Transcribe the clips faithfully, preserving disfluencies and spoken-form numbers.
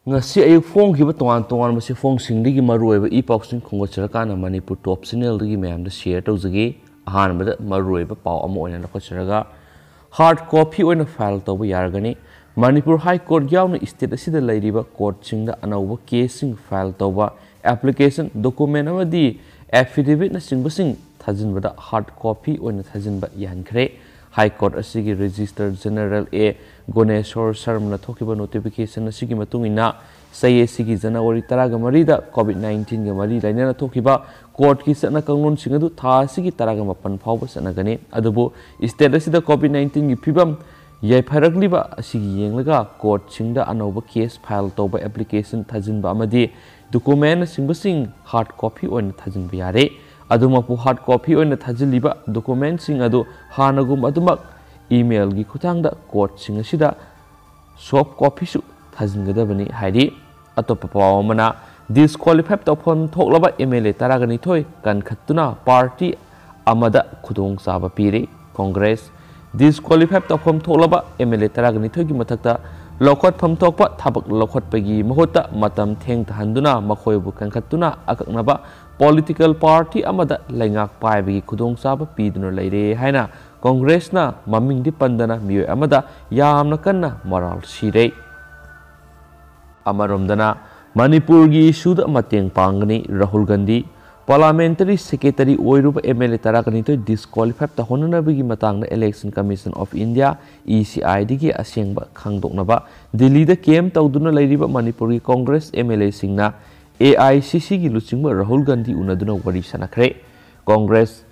ꯉꯁꯤ ꯑꯌꯨꯛ ꯐꯣꯡꯈꯤꯕ ꯇꯣꯉꯥꯟ ꯇꯣꯉꯥꯟꯕ ꯆꯦꯐꯣꯡꯁꯤꯡꯗꯒꯤ ꯃꯔꯨꯑꯣꯏꯕ ꯏ ꯄꯥꯎꯁꯤꯡ ꯈꯣꯝꯒꯠꯆꯔꯀꯥꯟꯗ ꯃꯅꯤꯄꯨꯔ ꯇꯣꯞ ꯆꯦꯅꯦꯜꯗꯒꯤ ꯃꯌꯥꯝꯗ ꯁꯤꯌꯔ ꯇꯧꯖꯒꯦ꯫ ꯑꯍꯥꯟꯕꯗ ꯃꯔꯨꯑꯣꯏꯕ ꯄꯥꯎ ꯑꯃ ꯑꯣꯏꯅ ꯂꯧꯈꯠꯆꯔꯒ, ꯍꯥꯔꯗ ꯀꯣꯄꯤ ꯑꯣꯏꯅ ꯐꯥꯏꯜ ꯇꯧꯕ ꯌꯥꯔꯒꯅꯤ꯫ ꯃꯅꯤꯄꯨꯔ ꯍꯥꯏ ꯀꯣꯔꯠ ꯌꯥꯎꯅ ꯁ꯭ꯇꯦꯠ ꯑꯁꯤꯗ ꯂꯩꯔꯤꯕ ꯀꯣꯔꯠꯁꯤꯡꯗ ꯑꯅꯧꯕ ꯀꯦꯁꯁꯤꯡ ꯐꯥꯏꯜ ꯇꯧꯕ, ꯑꯦꯄ꯭ꯂꯤꯀꯦꯁꯟ, ꯗꯣꯀꯨꯃꯦꯟ ꯑꯃꯗꯤ ꯑꯦꯐꯤꯗꯦꯕꯤꯠꯅꯆꯤꯡꯕꯁꯤꯡ ꯊꯥꯖꯤꯟꯕꯗ ꯍꯥꯔꯗ ꯀꯣꯄꯤ ꯑꯣꯏꯅ ꯊꯥꯖꯤꯟꯕ ꯌꯥꯍꯟꯈ꯭ꯔꯦ꯫ ꯍꯥꯏ ꯀꯣꯔꯠ ꯑꯁꯤꯒꯤ ꯔꯦꯖꯤꯁꯇꯔ ꯖꯦꯅꯔꯦꯜ ꯑꯦ ꯒꯣꯅꯦꯁꯣꯔ ꯁꯔꯃꯅ ꯊꯣꯛꯈꯤꯕ ꯅꯣꯇꯤꯐꯤꯀꯦꯁꯟ ꯑꯁꯤꯒꯤ ꯃꯇꯨꯡ ꯏꯟꯅ, ꯆꯍꯤ ꯑꯁꯤꯒꯤ ꯖꯅꯋꯥꯔꯤ ꯇꯔꯥꯒ ꯃꯔꯤꯗ ꯀꯣꯚꯤꯗ ꯅꯥꯏꯟꯇꯤꯟꯒ ꯃꯔꯤ ꯂꯩꯅꯅ ꯊꯣꯛꯈꯤꯕ ꯀꯣꯔꯠꯀꯤ ꯆꯠꯅ ꯀꯥꯡꯂꯣꯟꯁꯤꯡ ꯑꯗꯨ ꯊꯥ ꯑꯁꯤꯒꯤ ꯇꯔꯥꯒ ꯃꯥꯄꯟ ꯐꯥꯎꯕ ꯆꯠꯅꯒꯅꯤ꯫ ꯑꯗꯨꯕꯨ ꯁ꯭ꯇꯦꯠ ꯑꯁꯤꯗ ꯀꯣꯚꯤꯗ ꯅꯥꯏꯟꯇꯤꯟꯒꯤ ꯐꯤꯕꯝ ꯌꯥꯏꯐꯔꯛꯂꯤꯕ ꯑꯁꯤꯒꯤ ꯌꯦꯡꯂꯒ ꯀꯣꯔꯠꯁꯤꯡꯗ ꯑꯅꯧꯕ ꯀꯦꯁ ꯐꯥꯏꯜ ꯇꯧꯕ, ꯑꯦꯄ꯭ꯂꯤꯀꯦꯁꯟ ꯊꯥꯖꯤꯟꯕ ꯑꯃꯗꯤ ꯗꯣꯀꯨꯃꯦꯟꯅꯆꯤꯡꯕꯁꯤꯡ ꯍꯥꯔꯗ ꯀꯣꯄꯤ ꯑꯣꯏꯅ ꯊꯥꯖꯤꯟꯕ ꯌꯥꯔꯦ꯫ ꯑꯗꯨꯃꯛꯄꯨ ꯍꯥꯔꯗ ꯀꯣꯄꯤ ꯑꯣꯏꯅ ꯊꯥꯖꯤꯜꯂꯤꯕ ꯗꯣꯀꯨꯃꯦꯟꯁꯤꯡ ꯑꯗꯨ ꯍꯥꯟꯅꯒꯨꯝ ꯑꯗꯨꯃꯛ ꯏꯃꯦꯜꯒꯤ ꯈꯨꯠꯊꯥꯡꯗ ꯀꯣꯔꯠꯁꯤꯡ ꯑꯁꯤꯗ ꯁꯣꯐ ꯀꯣꯄꯤꯁꯨ ꯊꯥꯖꯤꯟꯒꯗꯕꯅꯤ ꯍꯥꯏꯔꯤ꯫ ꯑꯇꯣꯞꯄ ꯄꯥꯎ ꯑꯃꯅ, ꯗꯤꯁꯀ꯭ꯋꯥꯂꯤꯐꯥꯏ ꯇꯧꯐꯝ ꯊꯣꯛꯂꯕ ꯑꯦꯝ ꯑꯦꯜ ꯑꯦ ꯇꯔꯥꯒ ꯅꯤꯊꯣꯏ ꯀꯟꯈꯠꯇꯨꯅ ꯄꯥꯔꯇꯤ ꯑꯃꯗ ꯈꯨꯗꯣꯡꯆꯥꯕ ꯄꯤꯔꯤ꯫ ꯀꯣꯡꯒ꯭ꯔꯦꯁ꯫ ꯗꯤꯁꯀ꯭ꯋꯥꯂꯤꯐꯥꯏ ꯇꯧꯐꯝ ꯊꯣꯛꯂꯕ ꯑꯦꯝ ꯑꯦꯜ ꯑꯦ ꯇꯔꯥꯒ ꯅꯤꯊꯣꯏꯒꯤ ꯃꯊꯛꯇ ꯂꯧꯈꯠꯐꯝ ꯊꯣꯛꯄ ꯊꯕꯛ ꯂꯧꯈꯠꯄꯒꯤ ꯃꯍꯨꯠꯇ ꯃꯇꯝ ꯊꯦꯡꯊꯍꯟꯗꯨꯅ ꯃꯈꯣꯏꯕꯨ ꯀꯟꯈꯠꯇꯨꯅ ꯑꯀꯛꯅꯕ ꯄꯣꯂꯤꯇꯤꯀꯦꯜ ꯄꯥꯔꯇꯤ ꯑꯃꯗ ꯂꯩꯉꯥꯛ ꯄꯥꯏꯕꯒꯤ ꯈꯨꯗꯣꯡꯆꯥꯕ ꯄꯤꯗꯨꯅ ꯂꯩꯔꯦ ꯍꯥꯏꯅ ꯀꯣꯡꯒ꯭ꯔꯦꯁꯅ ꯃꯃꯤꯡꯗꯤ ꯄꯟꯗꯅ ꯃꯤꯑꯣꯏ ꯑꯃꯗ ꯌꯥꯝꯅ ꯀꯟꯅ ꯃꯔꯥꯜ ꯁꯤꯔꯦ꯫ ꯑꯃꯔꯣꯝꯗꯅ ꯃꯅꯤꯄꯨꯔꯒꯤ ꯏꯁꯨꯗ ꯃꯇꯦꯡ ꯄꯥꯡꯒꯅꯤ ꯔꯥꯍꯨꯜ ꯒꯥꯟꯙꯤ꯫ ꯄꯥꯔꯂꯥꯃꯦꯟꯇꯔꯤ ꯁꯦꯀ꯭ꯔꯦꯇꯔꯤ ꯑꯣꯏꯔꯨꯕ ꯑꯦꯝ ꯑꯦꯜ ꯑꯦ ꯇꯔꯥꯒ ꯅꯤꯊꯣꯏ ꯗꯤꯁꯀ꯭ꯋꯥꯂꯤꯐꯥꯏ ꯇꯧꯍꯟꯅꯅꯕꯒꯤ ꯃꯇꯥꯡꯗ Election Commission of India, E C ꯑꯥꯏꯗꯒꯤ ꯑꯁꯦꯡꯕ ꯈꯪꯗꯣꯛꯅꯕ ꯗꯤꯜꯂꯤꯗ ꯀꯦꯝ ꯇꯧꯗꯨꯅ ꯂꯩꯔꯤꯕ ꯃꯅꯤꯄꯨꯔꯒꯤ ꯀꯣꯡꯒ꯭ꯔꯦꯁ ꯑꯦꯝ ꯑꯦꯜ ꯑꯦꯁꯤꯡꯅ ꯑꯦ ꯑꯥꯏ ꯁꯤ ꯁꯤꯒꯤ ꯂꯨꯆꯤꯡꯕ ꯔꯥꯍꯨꯜ ꯒꯥꯟꯙꯤ ꯎꯅꯗꯨꯅ ꯋꯥꯔꯤ ꯁꯥꯟꯅꯈ꯭ꯔꯦ꯫ ꯀꯣꯡꯒ꯭ꯔꯦꯁ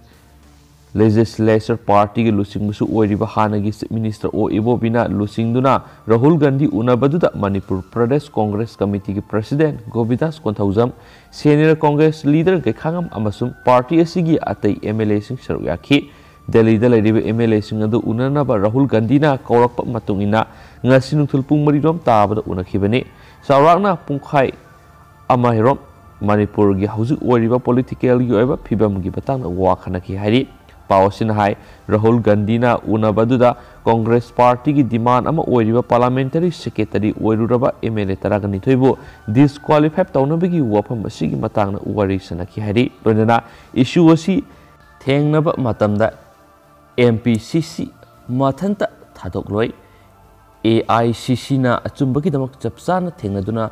ꯂꯦꯖꯤꯁꯂꯦꯆꯔ ꯄꯥꯔꯇꯤꯒꯤ ꯂꯨꯆꯤꯡꯕꯁꯨ ꯑꯣꯏꯔꯤꯕ ꯍꯥꯟꯅꯒꯤ ꯆꯤꯐ ꯃꯤꯅꯤꯁꯇꯔ ꯑꯣ ꯏꯕꯣꯕꯤꯅ ꯂꯨꯆꯤꯡꯗꯨꯅ ꯔꯥꯍꯨꯜ ꯒꯥꯟꯙꯤ ꯎꯅꯕꯗꯨꯗ ꯃꯅꯤꯄꯨꯔ ꯄ꯭ꯔꯗꯦꯁ ꯀꯣꯡꯒ꯭ꯔꯦꯁ ꯀꯃꯤꯇꯤꯒꯤ president Gobindas Konthoujam, senior Congress leader Gaikhangam ꯑꯃꯁꯨꯡ ꯄꯥꯔꯇꯤ ꯑꯁꯤꯒꯤ ꯑꯇꯩ ꯑꯦꯝ ꯑꯦꯜ ꯑꯦꯁꯤꯡ ꯁꯔꯨꯛ ꯌꯥꯈꯤ꯫ ꯗꯦꯜꯂꯤꯗ ꯂꯩꯔꯤꯕ ꯑꯦꯝ ꯑꯦꯜ ꯑꯦꯁꯤꯡ ꯑꯗꯨ ꯎꯅꯅꯕ ꯔꯥꯍꯨꯜ ꯒꯥꯟꯙꯤꯅ ꯀꯧꯔꯛꯄ ꯃꯇꯨꯡ ꯏꯟꯅ ꯉꯁꯤ ꯅꯨꯡꯊꯤꯜ ꯄꯨꯡ ꯃꯔꯤꯔꯣꯝ ꯇꯥꯕꯗ ꯎꯅꯈꯤꯕꯅꯤ꯫ ꯆꯥꯎꯔꯥꯛꯅ ꯄꯨꯡꯈꯥꯏ ꯑꯃ ꯍꯦꯔꯣꯝ ꯃꯅꯤꯄꯨꯔꯒꯤ ꯍꯧꯖꯤꯛ ꯑꯣꯏꯔꯤꯕ ꯄꯣꯂꯤꯇꯤꯀꯦꯜꯒꯤ ꯑꯣꯏꯕ ꯐꯤꯕꯝꯒꯤ ꯃꯇꯥꯡꯗ ꯋꯥ ꯈꯟꯅꯈꯤ ꯍꯥꯏꯔꯤ꯫ ꯄꯥꯎ ꯑꯁꯤꯅ ꯍꯥꯏ, ꯔꯥꯍꯨꯜ ꯒꯥꯟꯙꯤꯅ ꯎꯅꯕ ꯑꯗꯨꯗ ꯀꯣꯡꯒ꯭ꯔꯦꯁ ꯄꯥꯔꯇꯤꯒꯤ ꯗꯤꯃꯥꯟ ꯑꯃ ꯑꯣꯏꯔꯤꯕ ꯄꯥꯔꯂꯥꯃꯦꯟꯇꯔꯤ ꯁꯦꯀ꯭ꯔꯦꯇꯔꯤ ꯑꯣꯏꯔꯨꯔꯕ ꯑꯦꯝ ꯑꯦꯜ ꯑꯦ ꯇꯔꯥꯒ ꯅꯤꯊꯣꯏꯕꯨ ꯗꯤꯁꯀ꯭ꯋꯥꯂꯤꯐꯥꯏ ꯇꯧꯅꯕꯒꯤ ꯋꯥꯐꯝ ꯑꯁꯤꯒꯤ ꯃꯇꯥꯡꯗ ꯋꯥꯔꯤ ꯁꯥꯟꯅꯈꯤ ꯍꯥꯏꯔꯤ꯫ ꯂꯣꯏꯅꯅ ꯏꯁꯨ ꯑꯁꯤ ꯊꯦꯡꯅꯕ ꯃꯇꯝꯗ ꯑꯦꯝ ꯄꯤ ꯁꯤ ꯁꯤ ꯃꯊꯟꯇ ꯊꯥꯗꯣꯛꯂꯣꯏ, ꯑꯦ ꯑꯥꯏ ꯁꯤ ꯁꯤꯅ ꯑꯆꯨꯝꯕꯒꯤꯗꯃꯛ ꯆꯞ ꯆꯥꯅ ꯊꯦꯡꯅꯗꯨꯅ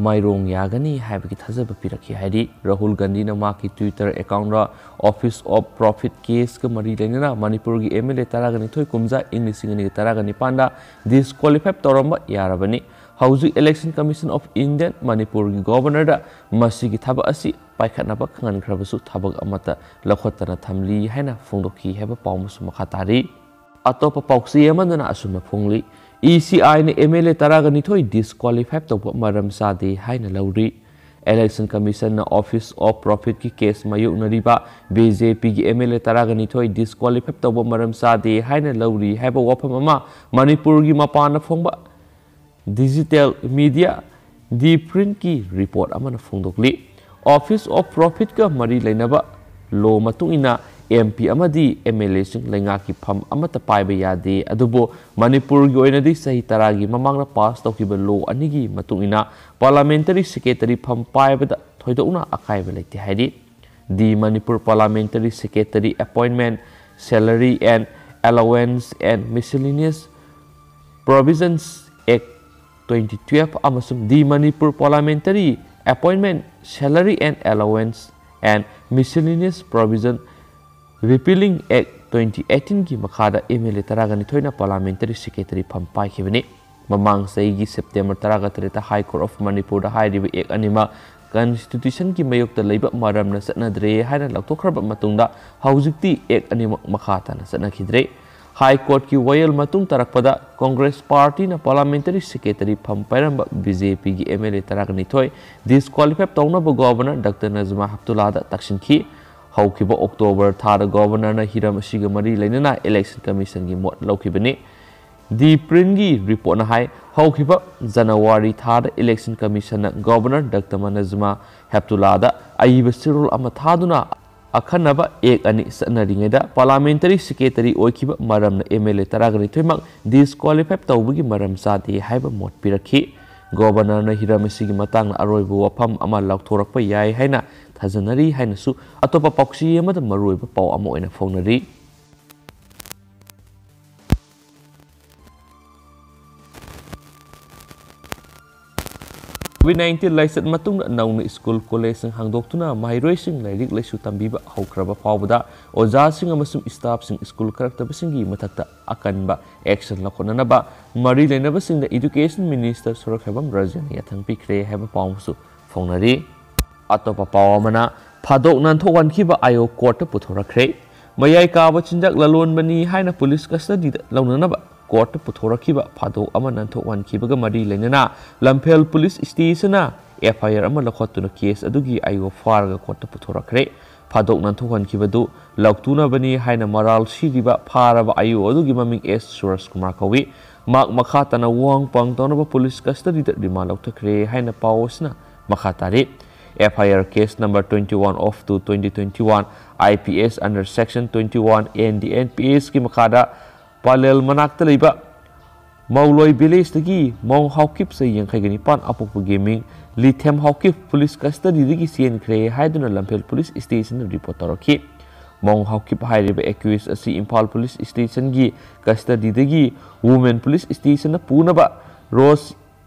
ꯃꯥꯏꯔꯣꯡ ꯌꯥꯒꯅꯤ ꯍꯥꯏꯕꯒꯤ ꯊꯥꯖꯕ ꯄꯤꯔꯛꯈꯤ ꯍꯥꯏꯔꯤ꯫ ꯔꯥꯍꯨꯜ ꯒꯥꯟꯙꯤꯅ ꯃꯍꯥꯛꯀꯤ Twitter accountꯇ Office of Profit caseꯀ ꯃꯔꯤ ꯂꯩꯅꯅ ꯃꯅꯤꯄꯨꯔꯒꯤ ꯑꯦꯝ ꯑꯦꯜ ꯑꯦ ꯇꯔꯥꯒ ꯅꯤꯊꯣꯏ ꯀꯨꯝꯖꯥ ꯏꯪ ꯂꯤꯁꯤꯡ ꯑꯅꯤꯒ ꯇꯔꯥꯒ ꯅꯤꯄꯥꯟꯗ ꯗꯤꯁꯀ꯭ꯋꯥꯂꯤꯐꯥꯏ ꯇꯧꯔꯝꯕ ꯌꯥꯔꯕꯅꯤ꯫ ꯍꯧꯖꯤꯛ Election Commission of Indiaꯅ ꯃꯅꯤꯄꯨꯔꯒꯤ ꯒꯣꯚꯔꯅꯔꯗ ꯃꯁꯤꯒꯤ ꯊꯕꯛ ꯑꯁꯤ ꯄꯥꯏꯈꯠꯅꯕ ꯈꯪꯍꯟꯈ꯭ꯔꯕꯁꯨ ꯊꯕꯛ ꯑꯃꯠꯇ ꯂꯧꯈꯠꯇꯅ ꯊꯝꯂꯤ ꯍꯥꯏꯅ ꯐꯣꯡꯗꯣꯛꯈꯤ ꯍꯥꯏꯕ ꯄꯥꯎ ꯑꯃꯁꯨ ꯃꯈꯥ ꯇꯥꯔꯤ꯫ ꯑꯇꯣꯞꯄ ꯄꯥꯎꯆꯦ ꯑꯃꯗꯅ ꯑꯁꯨꯝꯅ ꯐꯣꯡꯂꯤ, ꯏ ꯁꯤ ꯑꯥꯏꯅ ꯑꯦꯝ ꯑꯦꯜ ꯑꯦ ꯇꯔꯥꯒ ꯅꯤꯊꯣꯏ ꯗꯤꯁꯀ꯭ꯋꯥꯂꯤꯐꯥꯏ ꯇꯧꯕ ꯃꯔꯝ ꯆꯥꯗꯦ ꯍꯥꯏꯅ ꯂꯧꯔꯤ꯫ Election Commissionꯅ Office of Profitꯀꯤ ꯀꯦꯁ ꯃꯥꯌꯣꯛꯅꯔꯤꯕ ꯕꯤ ꯖꯦ ꯄꯤꯒꯤ ꯑꯦꯝ ꯑꯦꯜ ꯑꯦ ꯇꯔꯥꯒ ꯅꯤꯊꯣꯏ ꯗꯤꯁꯀ꯭ꯋꯥꯂꯤꯐꯥꯏ ꯇꯧꯕ ꯃꯔꯝ ꯆꯥꯗꯦ ꯍꯥꯏꯅ ꯂꯧꯔꯤ ꯍꯥꯏꯕ ꯋꯥꯐꯝ ꯑꯃ ꯃꯅꯤꯄꯨꯔꯒꯤ ꯃꯄꯥꯟꯗ ꯐꯣꯡꯕ digital media The Printꯀꯤ ꯔꯤꯄꯣꯔꯠ ꯑꯃꯅ ꯐꯣꯡꯗꯣꯛꯂꯤ꯫ Office of Profitꯀ ꯃꯔꯤ ꯂꯩꯅꯕ ꯂꯣ ꯃꯇꯨꯡ ꯏꯟꯅ ꯑꯦꯝ ꯄꯤ ꯑꯃꯗꯤ ꯑꯦꯝ ꯑꯦꯜ ꯑꯦꯁꯤꯡ ꯂꯩꯉꯥꯛꯀꯤ ꯐꯝ ꯑꯃꯠꯇ ꯄꯥꯏꯕ ꯌꯥꯗꯦ, ꯑꯗꯨꯕꯨ ꯃꯅꯤꯄꯨꯔꯒꯤ ꯑꯣꯏꯅꯗꯤ ꯆꯍꯤ ꯇꯔꯥꯒꯤ ꯃꯃꯥꯡꯗ ꯄꯥꯁ ꯇꯧꯈꯤꯕ ꯂꯣ ꯑꯅꯤꯒꯤ ꯃꯇꯨꯡ ꯏꯟꯅ ꯄꯥꯔꯂꯥꯃꯦꯟꯇꯔꯤ ꯁꯦꯀ꯭ꯔꯦꯇꯔꯤ ꯐꯝ ꯄꯥꯏꯕꯗ ꯊꯣꯏꯗꯣꯛꯅ ꯑꯀꯥꯏꯕ ꯂꯩꯇꯦ ꯍꯥꯏꯔꯤ꯫ The Manipur Parliamentary Secretary Appointment, Salary and Allowance and Miscellaneous Provisions Act twenty twelve ꯑꯃꯁꯨꯡ The Manipur Parliamentary Appointment, Salary and Allowance and Miscellaneous Provision Repealing Act twenty eighteenꯒꯤ ꯃꯈꯥꯗ ꯑꯦꯝ ꯑꯦꯜ ꯑꯦ ꯇꯔꯥꯒ ꯅꯤꯊꯣꯏꯅ ꯄꯥꯔꯂꯥꯃꯦꯟꯇꯔꯤ secretary ꯐꯝ ꯄꯥꯏꯈꯤꯕꯅꯤ꯫ ꯃꯃꯥꯡ ꯆꯍꯤꯒꯤ September ꯇꯔꯥꯒ ꯇꯔꯦꯠꯇ High Court of Manipurꯗ ꯍꯥꯏꯔꯤꯕ ꯑꯦꯛ ꯑꯅꯤꯃꯛ ꯀꯟꯁꯇꯤꯇ꯭ꯌꯨꯁꯟꯒꯤ ꯃꯥꯌꯣꯛꯇ ꯂꯩꯕ ꯃꯔꯝꯅ ꯆꯠꯅꯗ꯭ꯔꯦ ꯍꯥꯏꯅ ꯂꯧꯊꯣꯛꯈ꯭ꯔꯕ ꯃꯇꯨꯡꯗ, ꯍꯧꯖꯤꯛꯇꯤ ꯑꯦꯛ ꯑꯅꯤꯃꯛ ꯃꯈꯥ ꯇꯥꯅ ꯆꯠꯅꯈꯤꯗ꯭ꯔꯦ꯫ ꯍꯥꯏ ꯀꯣꯔꯠꯀꯤ ꯋꯥꯌꯦꯜ ꯃꯇꯨꯡ ꯇꯥꯔꯛꯄꯗ, ꯀꯣꯡꯒ꯭ꯔꯦꯁ ꯄꯥꯔꯇꯤꯅ ꯄꯥꯔꯂꯥꯃꯦꯟꯇꯔꯤ ꯁꯦꯀ꯭ꯔꯦꯇꯔꯤ ꯐꯝ ꯄꯥꯏꯔꯝꯕ ꯕꯤ ꯖꯦ ꯄꯤꯒꯤ ꯑꯦꯝ ꯑꯦꯜ ꯑꯦ ꯇꯔꯥꯒ ꯅꯤꯊꯣꯏ ꯗꯤꯁꯀ꯭ꯋꯥꯂꯤꯐꯥꯏ ꯇꯧꯅꯕ ꯒꯣꯚꯔꯅꯔ ꯗꯥꯛꯇꯔ ꯅꯖꯃꯥ ꯍꯦꯞꯇꯨꯂꯥꯗ ꯇꯛꯁꯤꯟꯈꯤ꯫ ꯍꯧꯈꯤꯕ ꯑꯣꯛꯇꯣꯕꯔ ꯊꯥꯗ ꯒꯣꯚꯔꯅꯔꯅ ꯍꯤꯔꯝ ꯑꯁꯤꯒ ꯃꯔꯤ ꯂꯩꯅꯅ ꯏꯂꯦꯛꯁꯟ ꯀꯃꯤꯁꯟꯒꯤ ꯃꯣꯠ ꯂꯧꯈꯤꯕꯅꯤ꯫ ꯗꯤ ꯄ꯭ꯔꯤꯟꯒꯤ ꯔꯤꯄꯣꯔꯠꯅ ꯍꯥꯏ, ꯍꯧꯈꯤꯕ ꯖꯅꯋꯥꯔꯤ ꯊꯥꯗ ꯏꯂꯦꯛꯁꯟ ꯀꯃꯤꯁꯟꯅ ꯒꯣꯚꯔꯅꯔ ꯗꯥꯛꯇꯔ ꯅꯖꯃꯥ ꯍꯦꯞꯇꯨꯂꯥꯗ ꯑꯏꯕ ꯆꯦꯔꯣꯜ ꯑꯃ ꯊꯥꯗꯨꯅ ꯑꯈꯟꯅꯕ ꯑꯦꯛ ꯑꯅꯤ ꯆꯠꯅꯔꯤꯉꯩꯗ ꯄꯥꯔꯂꯥꯃꯦꯟꯇꯔꯤ ꯁꯦꯀ꯭ꯔꯦꯇꯔꯤ ꯑꯣꯏꯈꯤꯕ ꯃꯔꯝꯅ ꯑꯦꯝ ꯑꯦꯜ ꯑꯦ ꯇꯔꯥꯒ ꯅꯤꯊꯣꯏꯃꯛ ꯗꯤꯁꯀ꯭ꯋꯥꯂꯤꯐꯥꯏ ꯇꯧꯕꯒꯤ ꯃꯔꯝ ꯆꯥꯗꯦ ꯍꯥꯏꯕ ꯃꯣꯠ ꯄꯤꯔꯛꯈꯤ꯫ ꯒꯣꯕꯔꯅꯔꯅ ꯍꯤꯔꯝ ꯑꯁꯤꯒꯤ ꯃꯇꯥꯡꯗ ꯑꯔꯣꯏꯕ ꯋꯥꯐꯝ ꯑꯃ ꯂꯥꯎꯊꯣꯔꯛꯄ ꯌꯥꯏ ꯍꯥꯏꯅ ꯊꯥꯖꯅꯔꯤ ꯍꯥꯏꯅꯁꯨ ꯑꯇꯣꯞꯄ ꯄꯥꯎꯆꯦ ꯑꯃꯗ ꯃꯔꯨꯑꯣꯏꯕ ꯄꯥꯎ ꯑꯃ ꯑꯣꯏꯅ ꯐꯣꯡꯅꯔꯤ꯫ ꯀꯣꯚꯤꯗ ꯅꯥꯏꯟꯇꯤꯟ ꯂꯥꯏꯆꯠ ꯃꯇꯨꯡꯗ ꯅꯧꯅ ꯁ꯭ꯀꯨꯜ ꯀꯣꯂꯦꯖꯁꯤꯡ ꯍꯥꯡꯗꯣꯛꯇꯨꯅ ꯃꯍꯩꯔꯣꯏꯁꯤꯡ ꯂꯥꯏꯔꯤꯛ ꯂꯥꯏꯁꯨ ꯇꯝꯕꯤꯕ ꯍꯧꯈ꯭ꯔꯕ ꯐꯥꯎꯕꯗ ꯑꯣꯖꯥꯁꯤꯡ ꯑꯃꯁꯨꯡ ꯁ꯭ꯇꯥꯐꯁꯤꯡ ꯁ꯭ꯀꯨꯜ ꯀꯥꯔꯛꯇꯕꯁꯤꯡꯒꯤ ꯃꯊꯛꯇ ꯑꯀꯟꯕ ꯑꯦꯛꯁꯟ ꯂꯧꯈꯠꯅꯅꯕ ꯃꯔꯤ ꯂꯩꯅꯕꯁꯤꯡꯗ ꯏꯗꯨꯀꯦꯁꯟ ꯃꯤꯅꯤꯁꯇꯔ ꯁꯣꯔꯣꯛꯈꯦꯕꯝ ꯔꯥꯖꯟꯅ ꯌꯥꯊꯪ ꯄꯤꯈ꯭ꯔꯦ ꯍꯥꯏꯕ ꯄꯥꯎ ꯑꯃꯁꯨ ꯐꯣꯡꯅꯔꯤ꯫ ꯑꯇꯣꯞꯄ ꯄꯥꯎ ꯑꯃꯅ, ꯐꯥꯗꯣꯛ ꯅꯥꯟꯊꯣꯛꯍꯟꯈꯤꯕ ꯑꯥꯏ ꯑꯣ ꯀꯣꯔꯠꯇ ꯄꯨꯊꯣꯔꯛꯈ꯭ꯔꯦ꯫ ꯃꯌꯥꯏ ꯀꯥꯕ ꯆꯤꯟꯖꯥꯛ ꯂꯂꯣꯟꯕꯅꯤ ꯍꯥꯏꯅ ꯄꯨꯂꯤꯁ ꯀꯁꯇꯗꯤꯗ ꯂꯧꯅꯅꯕ ꯀꯣꯔꯠꯇ ꯄꯨꯊꯣꯔꯛꯈꯤꯕ ꯐꯥꯗꯣꯛ ꯑꯃ ꯅꯥꯟꯊꯣꯛꯍꯟꯈꯤꯕꯒ ꯃꯔꯤ ꯂꯩꯅꯅ ꯂꯝꯐꯦꯜ ꯄꯨꯂꯤꯁ ꯁ꯭ꯇꯦꯁꯟꯅ ꯑꯦꯐ ꯑꯥꯏ ꯑꯥꯔ ꯑꯃ ꯂꯧꯈꯠꯇꯨꯅ ꯀꯦꯁ ꯑꯗꯨꯒꯤ ꯑꯥꯏ ꯑꯣ ꯐꯥꯔꯒ ꯀꯣꯔꯠꯇ ꯄꯨꯊꯣꯔꯛꯈ꯭ꯔꯦ꯫ ꯐꯥꯗꯣꯛ ꯅꯥꯟꯊꯣꯛꯍꯟꯈꯤꯕꯗꯨ ꯂꯧꯇꯨꯅꯕꯅꯤ ꯍꯥꯏꯅ ꯃꯔꯥꯜ ꯁꯤꯔꯤꯕ ꯐꯥꯔꯕ ꯑꯥꯏ ꯑꯣ ꯑꯗꯨꯒꯤ ꯃꯃꯤꯡ ꯑꯦꯁ ꯁꯨꯔꯖ ꯀꯨꯃꯥꯔ ꯀꯧꯏ꯫ ꯃꯍꯥꯛ ꯃꯈꯥ ꯇꯥꯅ ꯋꯥꯍꯪ ꯄꯥꯎꯍꯪ ꯇꯧꯅꯕ ꯄꯨꯂꯤꯁ ꯀꯁꯇꯗꯤꯗ ꯔꯤꯃꯥꯟ ꯂꯧꯊꯈ꯭ꯔꯦ ꯍꯥꯏꯅ ꯄꯥꯎ ꯑꯁꯤꯅ ꯃꯈꯥ ꯇꯥꯔꯤ꯫ F I R case number twenty one of two twenty twenty one, I P S under section twenty one N D N P S ꯀꯤ ꯃꯈꯥꯗ ꯄꯥꯂꯦꯜ ꯃꯅꯥꯛꯇ ꯂꯩꯕ ꯃꯧꯂꯣꯏ ꯚꯤꯂꯦꯖꯇꯒꯤ ꯃꯣꯡ ꯍꯥꯎꯀꯤꯞ ꯆꯍꯤ ꯌꯥꯡꯈꯩꯒ ꯅꯤꯄꯥꯟ ꯑꯄꯣꯛꯄꯒꯤ ꯃꯤꯡ ꯂꯤꯊꯦꯝ ꯍꯥꯎꯀꯤꯞ ꯄꯨꯂꯤꯁ ꯀꯁꯇꯗꯤꯗꯒꯤ ꯆꯦꯟꯈ꯭ꯔꯦ ꯍꯥꯏꯗꯨꯅ ꯂꯝꯐꯦꯜ ꯄꯨꯂꯤꯁ ꯁ꯭ꯇꯦꯁꯟꯗ ꯔꯤꯄꯣꯔꯠ ꯇꯧꯔꯛꯈꯤ꯫ ꯃꯣꯡ ꯍꯥꯎꯀꯤꯞ ꯍꯥꯏꯔꯤꯕ ꯑꯦꯀ꯭ꯌꯨꯁ ꯑꯁꯤ ꯏꯝꯐꯥꯜ ꯄꯨꯂꯤꯁ ꯁ꯭ꯇꯦꯁꯟꯒꯤ ꯀꯁꯇꯗꯤꯗꯒꯤ ꯋꯨꯃꯦꯟ ꯄꯨꯂꯤꯁ ꯁ꯭ꯇꯦꯁꯟꯗ ꯄꯨꯅꯕ ꯔꯣꯁ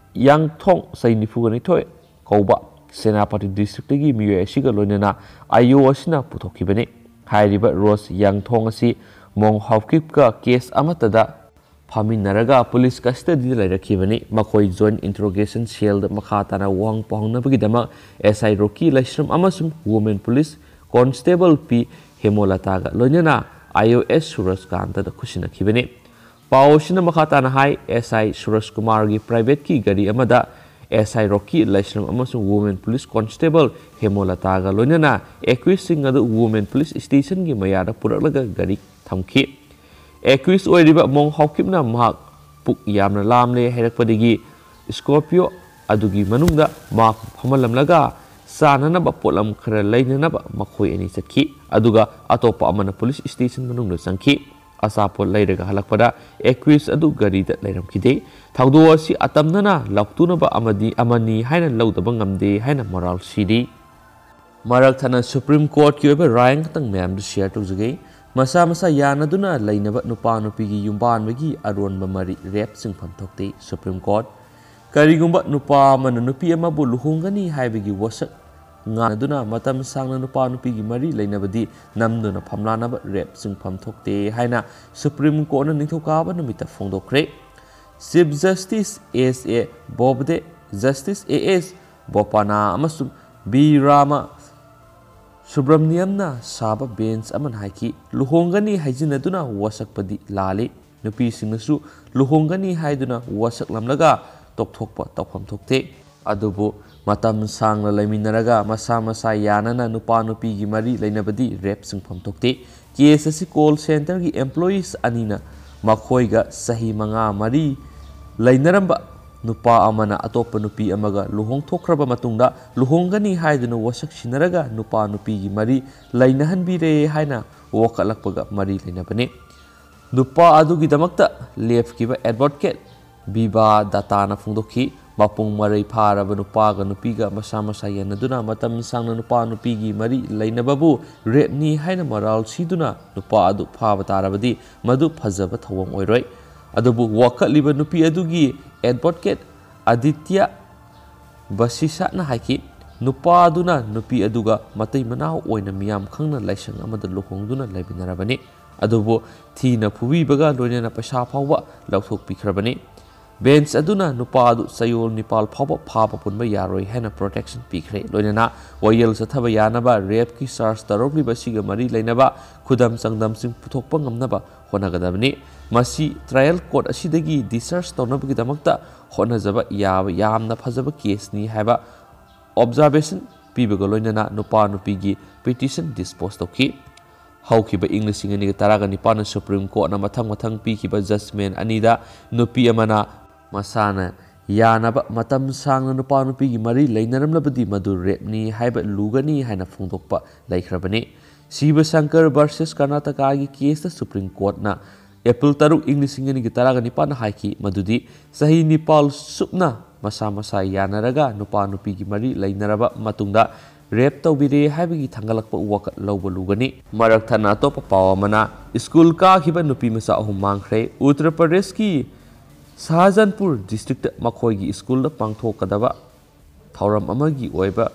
ꯌꯥꯡꯊꯣꯡ ꯆꯍꯤ ꯅꯤꯐꯨꯒ ꯅꯤꯊꯣꯏ ꯀꯧꯕ ꯁꯦꯅꯥꯄꯇꯤ ꯗꯤꯁꯇ꯭ꯔꯤꯛꯇꯒꯤ ꯃꯤꯑꯣꯏ ꯑꯁꯤꯒ ꯂꯣꯏꯅꯅ ꯑꯥꯏ ꯑꯣ ꯑꯁꯤꯅ ꯄꯨꯊꯣꯛꯈꯤꯕꯅꯤ꯫ ꯍꯥꯏꯔꯤꯕ ꯔꯣꯁ ꯌꯥꯡꯊꯣꯡ ꯑꯁꯤ ꯃꯣꯡ ꯍꯥꯎꯀꯤꯞꯀ ꯀꯦꯁ ꯑꯃꯠꯇꯗ ꯐꯥꯃꯤꯟꯅꯔꯒ ꯄꯨꯂꯤꯁ ꯀꯁꯇꯗꯤꯗ ꯂꯩꯔꯛꯈꯤꯕꯅꯤ꯫ ꯃꯈꯣꯏ ꯖꯣꯏꯟꯠ ꯏꯟꯇꯔꯣꯒꯦꯁꯟ ꯁꯦꯜꯗ ꯃꯈꯥ ꯇꯥꯅ ꯋꯥꯍꯪ ꯄꯥꯎꯍꯪꯅꯕꯒꯤꯗꯃꯛ ꯑꯦꯁ ꯑꯥꯏ ꯔꯣꯀꯤ ꯂꯩꯁ꯭ꯔꯝ ꯑꯃꯁꯨꯡ ꯋꯨꯃꯦꯟ ꯄꯨꯂꯤꯁ ꯀꯣꯟꯁꯇꯦꯕꯜ ꯄꯤ ꯍꯦꯃꯣꯂꯇꯥꯒ ꯂꯣꯏꯅꯅ ꯑꯥꯏ ꯑꯣ ꯑꯦꯁ ꯁꯨꯔꯖꯀꯥꯟꯇꯗ ꯈꯨꯠꯁꯤꯟꯅꯈꯤꯕꯅꯤ꯫ ꯄꯥꯎ ꯑꯁꯤꯅ ꯃꯈꯥ ꯇꯥꯅ ꯍꯥꯏ, ꯑꯦꯁ ꯑꯥꯏ ꯁꯨꯔꯖ ꯀꯨꯃꯥꯔꯒꯤ ꯄ꯭ꯔꯥꯏꯚꯦꯠꯀꯤ ꯒꯥꯔꯤ ꯑꯃꯗ ꯑꯦꯁ ꯑꯥꯏ ꯔꯣꯀꯤ ꯂꯩꯁ꯭ꯔꯝ ꯑꯃꯁꯨꯡ ꯋꯨꯃꯦꯟ ꯄꯨꯂꯤꯁ ꯀꯣꯟꯁꯇꯦꯕꯜ ꯍꯦꯃꯣꯂꯇꯥꯒ ꯂꯣꯏꯅꯅ ꯑꯦꯀ꯭ꯌꯨꯁꯁꯤꯡ ꯑꯗꯨ ꯋꯨꯃꯦꯟ ꯄꯨꯂꯤꯁ ꯁ꯭ꯇꯦꯁꯟꯒꯤ ꯃꯌꯥꯗ ꯄꯨꯔꯛꯂꯒ ꯒꯥꯔꯤ ꯊꯝꯈꯤ꯫ ꯑꯦꯀ꯭ꯌꯨꯁ ꯑꯣꯏꯔꯤꯕ ꯃꯣꯡ ꯍꯥꯎꯀꯤꯞꯅ ꯃꯍꯥꯛ ꯄꯨꯛ ꯌꯥꯝꯅ ꯂꯥꯝꯂꯦ ꯍꯥꯏꯔꯛꯄꯗꯒꯤ ꯁ꯭ꯀꯣꯔꯄꯤꯌꯣ ꯑꯗꯨꯒꯤ ꯃꯅꯨꯡꯗ ꯃꯍꯥꯛꯄꯨ ꯐꯝꯍꯜꯂꯝꯂꯒ ꯆꯥꯅꯅꯕ ꯄꯣꯠꯂꯝ ꯈꯔ ꯂꯩꯅꯅꯕ ꯃꯈꯣꯏ ꯑꯅꯤ ꯆꯠꯈꯤ, ꯑꯗꯨꯒ ꯑꯇꯣꯞꯄ ꯑꯃꯅ ꯄꯨꯂꯤꯁ ꯁ꯭ꯇꯦꯁꯟ ꯃꯅꯨꯡꯗ ꯆꯪꯈꯤ꯫ ꯑꯆꯥꯄꯣꯠ ꯂꯩꯔꯒ ꯍꯜꯂꯛꯄꯗ ꯑꯦꯀ꯭ꯌꯨꯁ ꯑꯗꯨ ꯒꯥꯔꯤꯗ ꯂꯩꯔꯝꯈꯤꯗꯦ꯫ ꯊꯧꯗꯣꯛ ꯑꯁꯤ ꯑꯇꯝꯅꯅ ꯂꯥꯎꯊꯣꯛꯅꯕ ꯑꯃꯗꯤ ꯑꯃꯅꯤ ꯍꯥꯏꯅ ꯂꯧꯗꯕ ꯉꯝꯗꯦ ꯍꯥꯏꯅ ꯃꯔꯥꯜ ꯁꯤꯔꯤ꯫ ꯃꯔꯛ ꯊꯠꯅ ꯁꯨꯄ꯭ꯔꯤꯝ ꯀꯣꯔꯠꯀꯤ ꯑꯣꯏꯕ ꯔꯥꯏ ꯑꯃꯈꯛꯇꯪ ꯃꯌꯥꯝꯗ ꯁꯤꯌꯔ ꯇꯧꯖꯒꯦ꯫ ꯃꯁꯥ ꯃꯁꯥ ꯌꯥꯅꯗꯨꯅ ꯂꯩꯅꯕ ꯅꯨꯄꯥ ꯅꯨꯄꯤꯒꯤ ꯌꯨꯝꯕꯥꯟꯕꯒꯤ ꯑꯔꯣꯟꯕ ꯃꯔꯤ ꯔꯦꯞ ꯆꯤꯡꯐꯝ ꯊꯣꯛꯇꯦ꯫ Supreme court. ꯀꯔꯤꯒꯨꯝꯕ ꯅꯨꯄꯥ ꯑꯃꯅ ꯅꯨꯄꯤ ꯑꯃꯕꯨ ꯂꯨꯍꯣꯡꯒꯅꯤ ꯍꯥꯏꯕꯒꯤ ꯋꯥꯁꯛ ꯉꯥꯡꯗꯨꯅ ꯃꯇꯝ ꯁꯥꯡꯅ ꯅꯨꯄꯥ ꯅꯨꯄꯤꯒꯤ ꯃꯔꯤ ꯂꯩꯅꯕꯗꯤ ꯅꯝꯗꯨꯅ ꯐꯝꯂꯥꯅꯕ ꯔꯦꯞ ꯆꯤꯡꯐꯝ ꯊꯣꯛꯇꯦ ꯍꯥꯏꯅ ꯁꯨꯄ꯭ꯔꯤꯝ ꯀꯣꯔꯠꯅ ꯅꯤꯡꯊꯧꯀꯥꯕ ꯅꯨꯃꯤꯠꯇ ꯐꯣꯡꯗꯣꯛꯈ꯭ꯔꯦ꯫ Chief justice S A Bobde, justice A S Bopanna ꯑꯃꯁꯨꯡ ꯕꯤ ꯔꯥꯃ ꯁꯨꯕ꯭ꯔꯃꯅꯤꯌꯝꯅ ꯁꯥꯕ ꯕꯦꯟꯆ ꯑꯃꯅ ꯍꯥꯏꯈꯤ, ꯂꯨꯍꯣꯡꯒꯅꯤ ꯍꯥꯏꯖꯤꯟꯅꯗꯨꯅ ꯋꯥꯁꯛꯄꯗꯤ ꯂꯥꯜꯂꯤ꯫ ꯅꯨꯄꯤꯁꯤꯡꯅꯁꯨ ꯂꯨꯍꯣꯡꯒꯅꯤ ꯍꯥꯏꯗꯨꯅ ꯋꯥꯁꯛꯂꯝꯂꯒ ꯇꯣꯛꯊꯣꯛꯄ ꯇꯧꯐꯝ ꯊꯣꯛꯇꯦ꯫ ꯑꯗꯨꯕꯨ ꯃꯇꯝ ꯁꯥꯡꯅ ꯂꯩꯃꯤꯟꯅꯔꯒ ꯃꯁꯥ ꯃꯁꯥ ꯌꯥꯅꯅ ꯅꯨꯄꯥ ꯅꯨꯄꯤꯒꯤ ꯃꯔꯤ ꯂꯩꯅꯕꯗꯤ ꯔꯦꯞ ꯆꯤꯡꯐꯝ ꯊꯣꯛꯇꯦ꯫ ꯀꯦꯁ ꯑꯁꯤ ꯀꯣꯜ ꯁꯦꯟꯇꯔꯒꯤ ꯑꯦꯝꯄ꯭ꯂꯣꯌꯤꯁ ꯑꯅꯤꯅ ꯃꯈꯣꯏꯒ ꯆꯍꯤ ꯃꯉꯥ ꯃꯔꯤ ꯂꯩꯅꯔꯝꯕ ꯅꯨꯄꯥ ꯑꯃꯅ ꯑꯇꯣꯞꯄ ꯅꯨꯄꯤ ꯑꯃꯒ ꯂꯨꯍꯣꯡꯊꯣꯛꯈ꯭ꯔꯕ ꯃꯇꯨꯡꯗ ꯂꯨꯍꯣꯡꯒꯅꯤ ꯍꯥꯏꯗꯨꯅ ꯋꯥꯁꯛ ꯁꯤꯟꯅꯔꯒ ꯅꯨꯄꯥ ꯅꯨꯄꯤꯒꯤ ꯃꯔꯤ ꯂꯩꯅꯍꯟꯕꯤꯔꯦ ꯍꯥꯏꯅ ꯋꯥꯀꯠꯂꯛꯄꯒ ꯃꯔꯤ ꯂꯩꯅꯕꯅꯤ꯫ ꯅꯨꯄꯥ ꯑꯗꯨꯒꯤꯗꯃꯛꯇ ꯂꯦꯞꯈꯤꯕ ꯑꯦꯗꯚꯣꯀꯦꯠ ꯕꯤꯕꯥ ꯗꯇꯥꯅ ꯐꯣꯡꯗꯣꯛꯈꯤ, ꯃꯄꯨꯡ ꯃꯔꯩ ꯐꯥꯔꯕ ꯅꯨꯄꯥꯒ ꯅꯨꯄꯤꯒ ꯃꯁꯥ ꯃꯁꯥ ꯌꯦꯟꯅꯗꯨꯅ ꯃꯇꯝ ꯁꯥꯡꯅ ꯅꯨꯄꯥ ꯅꯨꯄꯤꯒꯤ ꯃꯔꯤ ꯂꯩꯅꯕꯕꯨ ꯔꯦꯞꯅꯤ ꯍꯥꯏꯅ ꯃꯔꯥꯜ ꯁꯤꯗꯨꯅ ꯅꯨꯄꯥ ꯑꯗꯨ ꯐꯥꯕ ꯇꯥꯔꯕꯗꯤ ꯃꯗꯨ ꯐꯖꯕ ꯊꯧꯑꯣꯡ ꯑꯣꯏꯔꯣꯏ꯫ ꯑꯗꯨꯕꯨ ꯋꯥꯀꯠꯂꯤꯕ ꯅꯨꯄꯤ ꯑꯗꯨꯒꯤ ꯑꯦꯗꯚꯣꯀꯦꯠ ꯑꯗꯤꯇ꯭ꯌ ꯕꯁꯤꯁꯥꯠꯅ ꯍꯥꯏꯈꯤ, ꯅꯨꯄꯥꯗꯨꯅ ꯅꯨꯄꯤ ꯑꯗꯨꯒ ꯃꯇꯩ ꯃꯅꯥꯎ ꯑꯣꯏꯅ ꯃꯤꯌꯥꯝ ꯈꯪꯅ ꯂꯥꯏꯁꯪ ꯑꯃꯗ ꯂꯨꯍꯣꯡꯗꯨꯅ ꯂꯩꯃꯤꯟꯅꯔꯕꯅꯤ꯫ ꯑꯗꯨꯕꯨ ꯊꯤꯅ ꯐꯨꯕꯤꯕꯒ ꯂꯣꯏꯅꯅ ꯄꯩꯁꯥ ꯐꯥꯎꯕ ꯂꯧꯊꯣꯛꯄꯤꯈ꯭ꯔꯕꯅꯤ꯫ ꯕꯦꯟꯆ ꯑꯗꯨꯅ ꯅꯨꯄꯥ ꯑꯗꯨ ꯆꯌꯣꯜ ꯅꯤꯄꯥꯜ ꯐꯥꯎꯕ ꯐꯥꯕ ꯄꯨꯟꯕ ꯌꯥꯔꯣꯏ ꯍꯥꯏꯅ ꯄ꯭ꯔꯣꯇꯦꯛꯁꯟ ꯄꯤꯈ꯭ꯔꯦ꯫ ꯂꯣꯏꯅꯅ ꯋꯥꯌꯦꯜ ꯆꯠꯊꯕ ꯌꯥꯅꯕ ꯔꯦꯞꯀꯤ ꯆꯥꯔꯖ ꯇꯧꯔꯛꯂꯤꯕ ꯑꯁꯤꯒ ꯃꯔꯤ ꯂꯩꯅꯕ ꯈꯨꯗꯝ ꯆꯥꯡꯗꯝꯁꯤꯡ ꯄꯨꯊꯣꯛꯄ ꯉꯝꯅꯕ ꯍꯣꯠꯅꯒꯗꯕꯅꯤ꯫ ꯃꯁꯤ ꯇ꯭ꯔꯥꯌꯦꯜ ꯀꯣꯔꯠ ꯑꯁꯤꯗꯒꯤ ꯗꯤꯁꯆꯥꯔꯖ ꯇꯧꯅꯕꯒꯤꯗꯃꯛꯇ ꯍꯣꯠꯅꯖꯕ ꯌꯥꯕ ꯌꯥꯝꯅ ꯐꯖꯕ ꯀꯦꯁꯅꯤ ꯍꯥꯏꯕ ꯑꯣꯕꯖꯥꯔꯕꯦꯁꯟ ꯄꯤꯕꯒ ꯂꯣꯏꯅꯅ ꯅꯨꯄꯥ ꯅꯨꯄꯤꯒꯤ ꯄꯤꯇꯤꯁꯟ ꯗꯤꯁꯄꯣꯖ ꯇꯧꯈꯤ꯫ ꯍꯧꯈꯤꯕ ꯏꯪ ꯂꯤꯁꯤꯡ ꯑꯅꯤꯒ ꯇꯔꯥꯒ ꯅꯤꯄꯥꯟꯗ ꯁꯨꯄ꯭ꯔꯤꯝ ꯀꯣꯔꯠꯅ ꯃꯊꯪ ꯃꯊꯪ ꯄꯤꯈꯤꯕ ꯖꯖꯃꯦꯟ ꯑꯅꯤꯗ ꯅꯨꯄꯤ ꯑꯃꯅ ꯃꯁꯥꯅ ꯌꯥꯅꯕ ꯃꯇꯝ ꯁꯥꯡꯅ ꯅꯨꯄꯥ ꯅꯨꯄꯤꯒꯤ ꯃꯔꯤ ꯂꯩꯅꯔꯝꯂꯕꯗꯤ ꯃꯗꯨ rapeꯅꯤ ꯍꯥꯏꯕ ꯂꯨꯒꯅꯤ ꯍꯥꯏꯅ ꯐꯣꯡꯗꯣꯛꯄ ꯂꯩꯈ꯭ꯔꯕꯅꯤ꯫ ꯁꯤꯕ ꯁꯪꯀꯔ versus ꯀꯔꯅꯥꯇꯀꯥꯒꯤ caseꯇ Supreme Courtꯅ April ꯇꯔꯨꯛ, ꯏꯪ ꯂꯤꯁꯤꯡ ꯑꯅꯤꯒ ꯇꯔꯥꯒ ꯅꯤꯄꯥꯟꯗ ꯍꯥꯏꯈꯤ ꯃꯗꯨꯗꯤ ꯆꯍꯤ ꯅꯤꯄꯥꯜ ꯁꯨꯞꯅ ꯃꯁꯥ ꯃꯁꯥ ꯌꯥꯅꯔꯒ ꯅꯨꯄꯥ ꯅꯨꯄꯤꯒꯤ ꯃꯔꯤ ꯂꯩꯅꯔꯕ ꯃꯇꯨꯡꯗ rape ꯇꯧꯕꯤꯔꯦ ꯍꯥꯏꯕꯒꯤ ꯊꯥꯡꯒꯠꯂꯛꯄ ꯋꯥꯀꯠ ꯂꯧꯕ ꯂꯨꯒꯅꯤ꯫ ꯃꯔꯛ ꯊꯠꯅ ꯑꯇꯣꯞꯄ ꯄꯥꯎ ꯑꯃꯅ, ꯁ꯭ꯀꯨꯜ ꯀꯥꯈꯤꯕ ꯅꯨꯄꯤ ꯃꯆꯥ ꯑꯍꯨꯝ ꯃꯥꯡꯈ꯭ꯔꯦ꯫ ꯎꯠꯇꯔ ꯄ꯭ꯔꯗꯦꯁꯀꯤ ꯁꯥꯍꯖꯥꯟꯄꯨꯔ ꯗꯤꯁꯇ꯭ꯔꯤꯛꯇ ꯃꯈꯣꯏꯒꯤ ꯁ꯭ꯀꯨꯜꯗ ꯄꯥꯡꯊꯣꯛꯀꯗꯕ ꯊꯧꯔꯝ ꯑꯃꯒꯤ ꯑꯣꯏꯕ,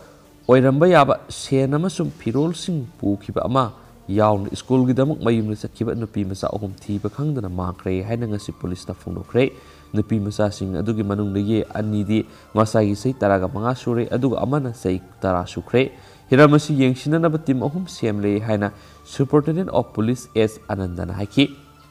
ꯑꯣꯏꯔꯝꯕ ꯌꯥꯕ ꯁꯦꯟ ꯑꯃꯁꯨꯡ ꯐꯤꯔꯣꯜꯁꯤꯡ ꯄꯨꯈꯤꯕ ꯑꯃ ꯌꯥꯎꯅ ꯁ꯭ꯀꯨꯜꯒꯤꯗꯃꯛ ꯃꯌꯨꯝꯗ ꯆꯠꯈꯤꯕ ꯅꯨꯄꯤ ꯃꯆꯥ ꯑꯍꯨꯝ ꯊꯤꯕ ꯈꯪꯗꯅ ꯃꯥꯡꯈ꯭ꯔꯦ ꯍꯥꯏꯅ ꯉꯁꯤ ꯄꯨꯂꯤꯁꯅ ꯐꯣꯡꯗꯣꯛꯈ꯭ꯔꯦ꯫ ꯅꯨꯄꯤ ꯃꯆꯥꯁꯤꯡ ꯑꯗꯨꯒꯤ ꯃꯅꯨꯡꯗꯒꯤ ꯑꯅꯤꯗꯤ ꯃꯁꯥꯒꯤ ꯆꯍꯤ ꯇꯔꯥꯒ ꯃꯉꯥ ꯁꯨꯔꯦ, ꯑꯗꯨꯒ ꯑꯃꯅ ꯆꯍꯤ ꯇꯔꯥ ꯁꯨꯈ꯭ꯔꯦ꯫ ꯍꯤꯔꯝ ꯑꯁꯤ ꯌꯦꯡꯁꯤꯟꯅꯅꯕ team ꯑꯍꯨꯝ ꯁꯦꯝꯂꯦ ꯍꯥꯏꯅ Superintendent of Police S ꯑꯅꯟꯗꯅ ꯍꯥꯏꯈꯤ꯫